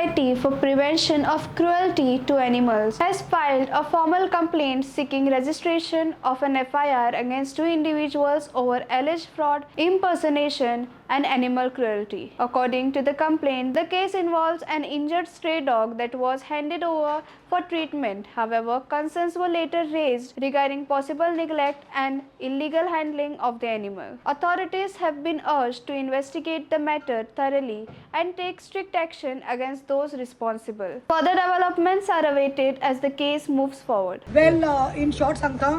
Society for Prevention of Cruelty to Animals has filed a formal complaint seeking registration of an FIR against two individuals over alleged fraud, impersonation, and animal cruelty. According to the complaint, the case involves an injured stray dog that was handed over for treatment. However, concerns were later raised regarding possible neglect and illegal handling of the animal. Authorities have been urged to investigate the matter thoroughly and take strict action against those responsible. Further developments are awaited as the case moves forward. Well, in short सांगता,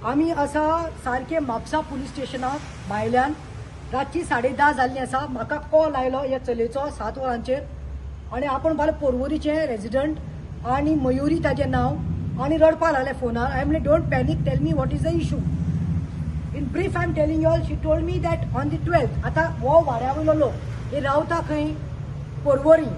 आमी आसा सारके Mapusa police स्टेशनाक भायल्यान. रातची 10:30 जाल्ली आसा. म्हाका call आयलो ह्या चलयेचो 7 वरांचेर आनी आपूण फाल्यां पोरवरीचे रेजिडंट आनी मयुरी ताजें नांव आनी रडपाक लागलें फोनार. हांवें म्हणलें, "Don't panic, tell me what is the issue." In brief, I am telling you all, she told me that on the 12th, आतां हो वाड्या वयलो लोक हे रावता खंय? पोरवरी,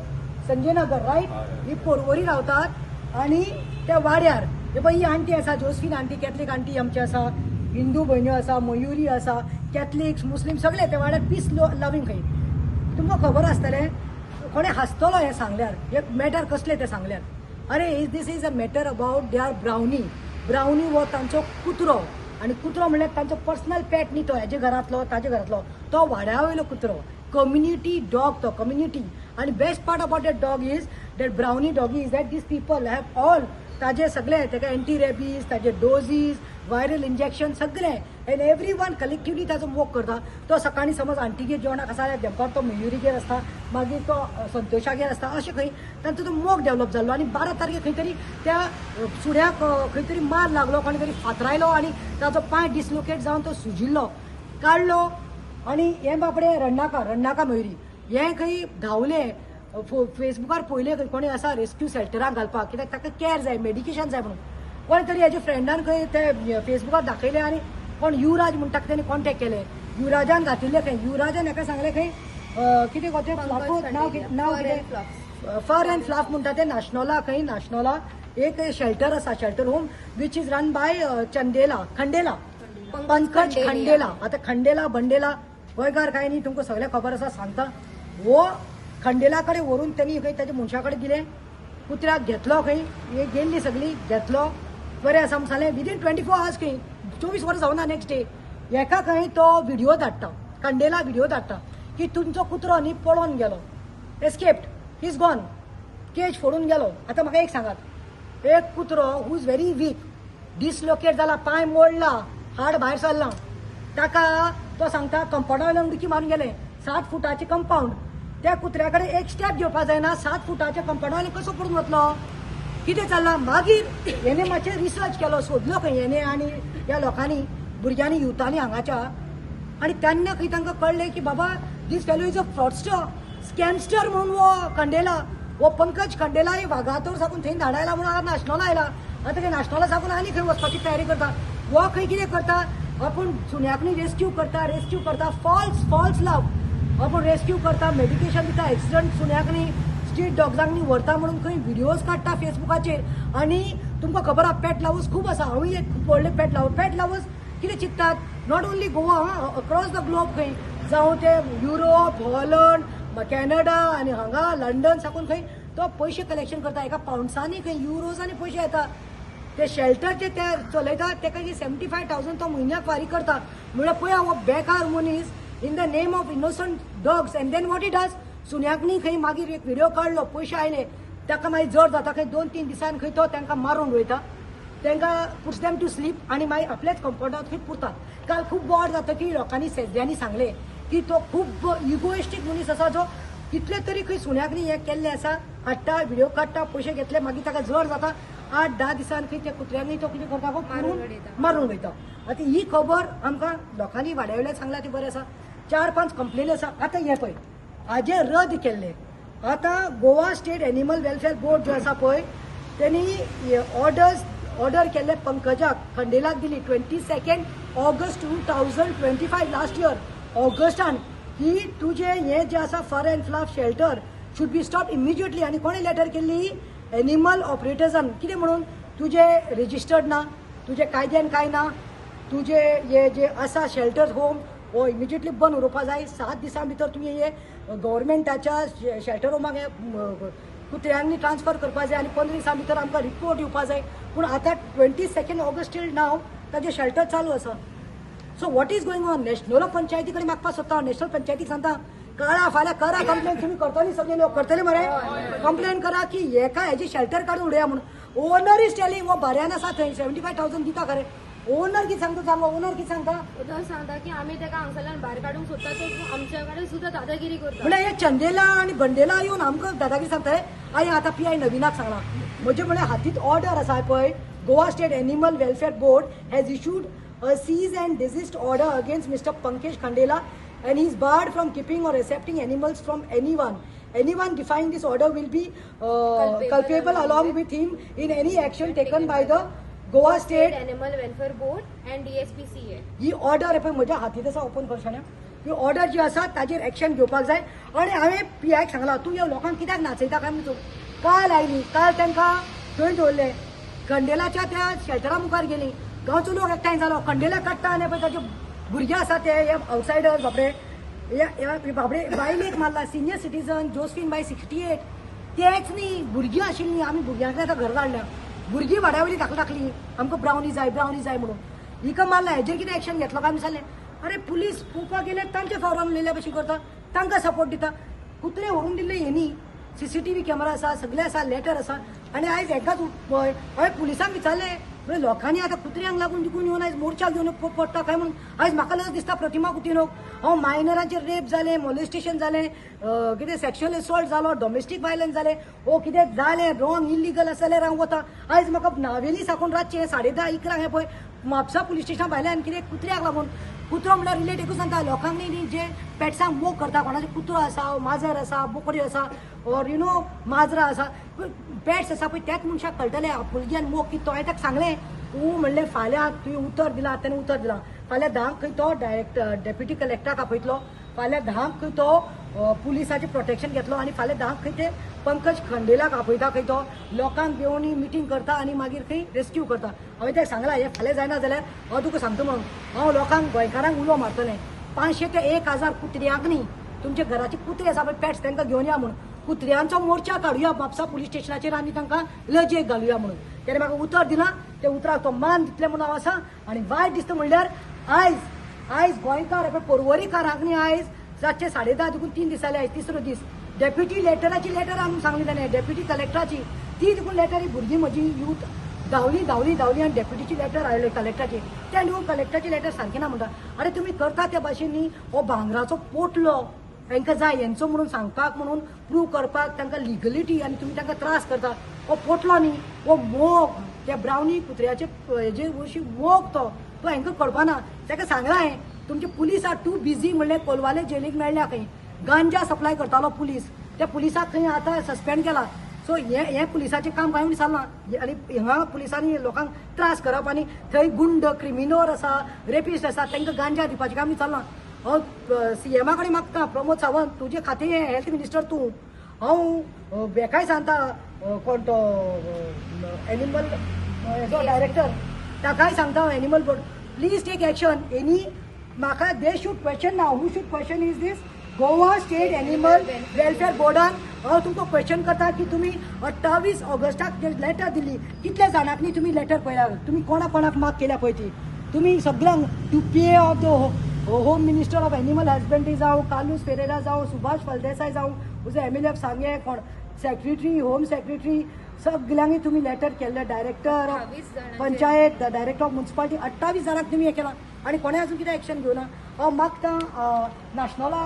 संजय नगर, रायट? ही पोरवरी रावतात आनी त्या वाड्यार हे पळय, ही आंटी आसा, जोस्फीन आंटी, कॅथलीक आंटी आमची आसा, हिंदू भयण्यो आसा, मयुरी आसा, कॅथलिक्स, मुस्लीम सगळे त्या वाड्यार पीस लवींग खंय. तुमकां खबर आसतलें, कोणें हांसतलो हें सांगल्यार, हे मॅटर कसलें तें सांगल्यार. अरे, is this is a matter about their Brownie. Brownie हो तांचो कुत्रो आनी कुत्रो म्हणल्यार तांचो पर्सनल पेट न्ही तो, हेजे घरांतलो, ताजे घरांतलो, तो वाड्या वयलो कुत्रो, कम्युनिटी डॉग तो, कम्युनिटी. आनी best part about that dog is that Brownie doggy is that this people have all ताजे सगळे, ताका एंटी रेबीज, ताजे डोजीज, व्हायरल इंजेक्शन सगळे, एंड एवरी वन कलेक्टिवली ताजो मोग करता. तो सकाळी समज आंटीगेर जेवणाक आसा जाल्यार देमकार तो मयुरीगेर आसता, मागीर तो संतोषागेर आसता, अशें खंय तांचो तो मोग डेवलप जाल्लो. आनी 12 तारखेर खंय तरी त्या सुण्याक खंय तरी मार लागलो, कोणी तरी फातरायलो आनी ताजो पांय डिसलोकेट जावन तो सुजिल्लो, काडलो आनी हे बाबडे रडनाका रडनाका मयुरी हे खंय धांवले, फेसबुकार पळयले खंय कोणी आसा रेस्क्यू सेंटराक घालपाक, कित्याक ताका कॅर जाय, मेडिकेशन जाय म्हणून. कोणी तरी हेच्या फ्रेंडान खंय ते फेसबुकार दाखयले आनी कोण युवराज म्हणटा तेणी कॉन्टेक्ट केले. युवराजान घातिल्ले खंय. युवराजान हेका सांगलें खंय, कितें गो तें फ्लाफ नांव कितें, नांव कितें, फर अँड फ्लाफ म्हणटा ते नाशनोला खंय, नाशनोला एक शेल्टर आसा, shelter home which is run by Chandela, Khandela, Pankaj Khandela. आतां खंडेला बंडेला गोंयकार काय न्ही, तुमकां सगळें खबर आसा. सांगता, हो खंडेला कडेन व्हरून तेणी खंय ताच्या मनशा कडेन दिलें. कुत्र्याक घेतलो खंय, हे गेल्ली सगळी, घेतलो, बरें आसा म्हूण सांगलें. विदीन 24 आवर्स खंय, 24 वरां जावना, नेक्स्ट डे हेका खंय तो व्हिडिओ धाडटा, खंडेला व्हिडिओ धाडटा की तुमचो कुत्रो न्ही पळोन गेलो, एस्केप्ड, is gone, cage फोडून गेलो. आतां म्हाका एक सांगात, एक कुत्रो who is very weak, dislocate जाला, पांय मोडला, हाड भायर सरलां, ताका तो सांगता कंपाऊंडा वयल्यान उडकी मारून गेले. 7 फुटाचे कंपाऊंड, त्या कुत्र्या कडेन एक स्टेप घेवपा जायना. 7 फुटाच्या कंपाऊंडा वयल्यान कसो पडून वतलो? कितें चल्लां? मागीर हेणे मातशें रिसर्च केलो, सोदलो खंय हेणे आनी ह्या लोकांनी, भुरग्यांनी, युथांनी हांगाच्या. आनी तेन्ना खंय तांकां कळ्ळें की बाबा, this fellow is a fraudster, scamster म्हणून. हो खंडेला, हो पंकज खंडेला हे वागातोर साकून थंय धाडायला म्हणून आतां नाशनोला आयला. आतां थंय नाशनोला साकून आनी खंय वचपाची तयारी करता. हो खंय कितें करता, आपूण सुण्याकनी रेस्क्यू करता, रेस्क्यू करता, फॉल्स फॉल्स लव, आपूण रेस्क्यू करता, मेडिकेशन दिता, एक्सिडंट सुण्याकनी, स्ट्रीट डॉग्सांनी व्हरता म्हणून खंय व्हिडियोज काडटा फेसबुकाचेर. आनी तुमकां खबर आहा, पेट लवर्स खूब आसा. हांवूय एक खूब व्हडले पेट लवर. पेट लवर्स कितें चिंततात, not only Goa, across the globe खंय, जावं ते युरोप, हॉलंड, कॅनडा आनी हांगा लंडन साकून खंय तो पयशे कलेक्शन करता. एका पावंड्सांनी खंय, युरोजांनी पयशे येता. ते शेल्टरचे ते चलयता, तेका 75,000 तो म्हयन्याक फारीक करता. म्हणल्यार पळया, हो बेकार मनीस in the name of innocent dogs. And then what he does, सुण्याक न्ही खंय मागीर एक व्हिडिओ काडलो, पयशे आयले, ताका मागीर जड जाता खंय, 2-3 दिसान खंय तो तांकां मारून वयता, तांकां पुट्स देम टू स्लीप आनी मागीर आपल्याच कंपाउंडात खंय पुरतात. काल खूब बोवाळ जाता की लोकांनी, शेजऱ्यांनी सांगलें की तो खूब इगोइस्टीक मनीस आसा, जो कितले तरी खंय सुण्याक न्ही हें केल्लें आसा, हाडटा, व्हिडिओ काडटा, पयशे घेतले, मागीर ताका जड जाता, 8-10 दिसान खंय त्या कुत्र्यांनी तो कितें करता गो, मारून मारून वयता. आतां ही खबर आमकां लोकांनी वाड्या वयल्यान सांगला, ती बरें आसा. चार पांच कंप्लेन आसा. आतां हें पळय, हाजें रद्द केल्लें. आतां Goa state animal welfare board जो आसा पळय, तेणी ऑर्डर्स ऑर्डर केल्ले पंकजाक खंडेलाक दिली 22 August 2025, last year ऑगस्टान, की तुजें हें जें आसा fur and fluff shelter should be stop immediately. आनी कोणें लेटर केल्ली? एनिमल ऑपरेटर्सान. कितें म्हणून? तुजें रजिस्टर्ड ना, तुजें कायद्यान कांय ना, तुजे हे जे आसा शेल्टर होम हो इमिजिएटली बंद उरोवपा जाय. 7 दिसां भितर तुमी हे गव्हर्मेंटाच्या शेल्टर होमाक हे कुत्र्यांनी ट्रान्सफर करपा जाय आनी 15 दिसां भितर आमकां रिपोर्ट दिवपा जाय. पूण आतां 22 August till now ताजें शेल्टर चालू आसा. So what is going on? National पंचायती कडेन मागपाक सोदता, नॅशनल पंचायतीक सांगता करा फाल्यां करा कंप्लेन, तुमी करतली, सगळे लोक करतले मरे, कंप्लेन करा की हेका हेजी शेल्टर काडून उडया म्हणून. ओनर is telling हो बऱ्यान आसा थंय 75,000 दिता खरें. ओनर कितें सांगता सांग, ओनर कितें सांगता? तो सांगता की आमी ताका हांगसरल्यान भायर काडूंक सोदता, तो आमच्या कडेन सुद्दां दादागिरी करता. म्हणल्यार हे चंदेला आनी बंडेला येवन आमकां दादागिरी सांगता. हांवें आतां पी I नवीनाक सांगलां, म्हजे म्हळ्यार हातींत ऑर्डर आसा पळय, Goa State Animal Welfare Board has issued a cease and desist order against Mr. Pankaj Khandela and he is barred from keeping or accepting animals from anyone. Anyone defying this order will be culpable along with him in any action taken by the Goa State Animal Welfare Board and DSPCA. He order पळय म्हज्या हातींत आसा, open कर शाण्या. ही order जी आसा ताजेर action घेवपाक जाय. आनी हांवें पी आयक सांगलां, तूं ह्या लोकांक कित्याक नाचयता काय म्हणून. काल आयली, काल तांकां थंय दवरले, खंडेलाच्या त्या शेल्टरा मुखार गेली, गांवचो लोक एकठांय जालो, खंडेला काडटा आनी पळय ताचे भुरगे आसा ते हे आवटसायडर्स बाबडे, ह्या बाबडे बायलेक मारला, सिनियर सिटीजन जोसफीन बाय 68. तेच न्ही, भुरगीं आशिल्लीं, आमी भुरग्यांक आतां घरा धाडल्या, भुरगीं वाड्या वयली धाकली धाकली, आमकां ब्रावनी जाय ब्रावनी जाय म्हणून हिका मारला. हेजेर कितें एक्शन घेतलो काय म्हणून सांगलें. अरे पुलीस पळोवपाक गेले तांच्या फावरान उलयल्या भशेन करता, तांकां सपोर्ट दिता. कुत्रे व्हरून दिल्ले हेणी, सीसीटीव्ही कॅमेरा आसा, सगळें आसा, लेटर आसा. आनी आयज एकाच पळय हांवें पुलिसांक विचारलें, म्हणजे लोकांनी आतां कुत्र्यांक लागून देखून येवन आयज मोर्चा घेवन पडटा काय म्हणून. आयज म्हाका लज दिसता प्रतिमा कुतिनोक, हांव मायनरांचेर रेप जालें, मोलेस्टेशन जालें, कितें सेक्शुअल असॉल्ट जालो, डॉमेस्टीक वायलन्स जालें, ओ कितें जालें रॉंग इलिगल आसा जाल्यार हांव वता. आयज म्हाका नावेली साकून रातचें 10:30 11 हें पळय म्हापसा पुलीस स्टेशना भायल्यान कितें कुत्र्याक लागून. कुत्रो म्हणल्यार रिलेट एकूच सांगता लोकांक न्ही, जे पेट्सांक मोग करता, कोणाचो कुत्रो आसा, माजर आसा, बोकड्यो आसा, ऑर you know माजरां आसा, पेट्स आसा पळय, त्याच मनशाक कळटलें आपुलकी आनी मोग कितें तो. हांवें ताका सांगलें, तूं म्हणलें फाल्यां तुवें उतर दिलां, ताणें उतर दिलां, फाल्यां 10 खंय तो डायरेक्ट डेप्युटी कलेक्टराक आपयतलो, फाल्यां 10 खंय तो पुलिसाचें प्रोटेक्शन घेतलो, आनी फाल्यां 10 खंय ते पंकज खंडेलाक आपयता, खंय तो लोकांक घेवन मिटींग करता आनी मागीर खंय रेस्क्यू करता. हांवें ताका सांगलां हें फाल्यां जायना जाल्यार हांव तुका सांगता म्हणून, हांव लोकांक गोंयकारांक उलो मारतलें, 500 ते 1000 कुत्र्यांक न्ही, तुमच्या घराचे कुत्रे आसा पळय पेट्स, तांकां घेवन या म्हणून, कुत्र्यांचो मोर्चा काडुया म्हापसा पुलीस स्टेशनाचेर आनी तांकां लजेक घालुया म्हणून. तेणें म्हाका उतर दिलां, त्या उतराक तो मान दितले म्हणून हांव आसा. आनी वायट दिसता म्हणल्यार आयज आयज गोंयकार पळय पर्वरीकारांक न्ही आयज रातचे 10:30 देखून 3 दिसांनी आयज तिसरो दीस डेप्युटी लेटराची लेटर आमी सांगली ताणें, डेप्युटी कलेक्टराची ती देखून लेटर, ही भुरगीं म्हजी यूथ धांवली धांवली धांवली आनी डेप्युटीची लेटर आयले कलेक्टराची, त्या न्हू कलेक्टराची लेटर सारकी ना म्हणटा. अरे तुमी करता त्या भाशेन न्ही, हो भांगराचो पोटलो तांकां जाय हेंचो म्हणून सांगपाक, म्हणून प्रूव करपाक तांकां लिगलिटी, आनी तुमी तांकां त्रास करता. हो पोटलो न्ही, हो मोग, त्या ब्रावनी कुत्र्याचे हेजे वरशी मोग तो तो हांकां कळपाना. ताका सांगलां हांवें, तुमचे पुलीस आर टू बिजी म्हणलें, कोलवाले जेलीक मेळ्ळ्या खंय गांजा सप्लाय करतालो पुलीस, त्या पुलिसाक खंय आतां सस्पेंड केला. सो हें पुलिसाचें काम कांय विसरलां. आनी हांगा पुलिसांनी लोकांक त्रास करप आनी थंय गुंड क्रिमिनल आसा, रेपिस्ट आसा, तांकां गांजा दिवपाचें काम विचारलां. हांव सीएमा कडेन मागता, प्रमोद सावंत तुजें खातें हें, हेल्थ मिनिस्टर तूं, हांव बेकाय सांगता कोण तो एनिमल हेजो डायरेक्टर ताकाय सांगता हांव, animal board please take action. Any म्हाका they should question ना, who should question is this Goa State Animal Welfare बोर्डान. हांव तुमकां क्वेश्चन करता की तुमी 28 ऑगस्टाक जे लेटर दिली, कितल्या जाणांक न्ही तुमी लेटर पळयला, तुमी कोणा कोणाक माग केल्या पळय ती, तुमी सगळ्यांक to P A of the home minister of animal husbandry जावं, कार्लूस फेरेरा जावं, सुभाष फळदेसाय जावं, उजो एम एल एफ सांगे कोण सेक्रेटरी, होम सेक्रेटरी, सगळ्यांनी तुमी लेटर केल्ले, director of panchayat, director of municipality, 28 जाणांक तुमी हें केलां आनी कोणें अजून कितें एक्शन घेवना. हांव मागता नाशनोला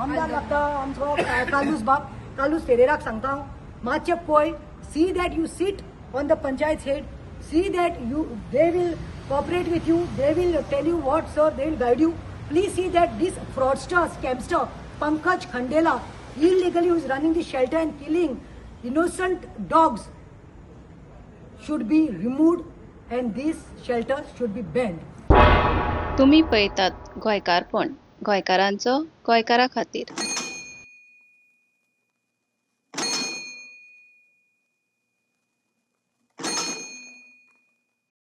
आमदार लागता आमचो कार्लूस बाब, कार्लूस फेरेराक सांगता हांव, मातशें पळय, see that you sit on the panchayat head, see that you they will cooperate with you, they will tell you what sir, they will guide you. Please see that this fraudster, scamster Pankaj Khandela illegally who is running the shelter and killing innocent dogs should be removed and this shelter should be banned. तुम्ही पळयतात गोंयकारपण, गोंयकारांचो गोंयकारा खातीर.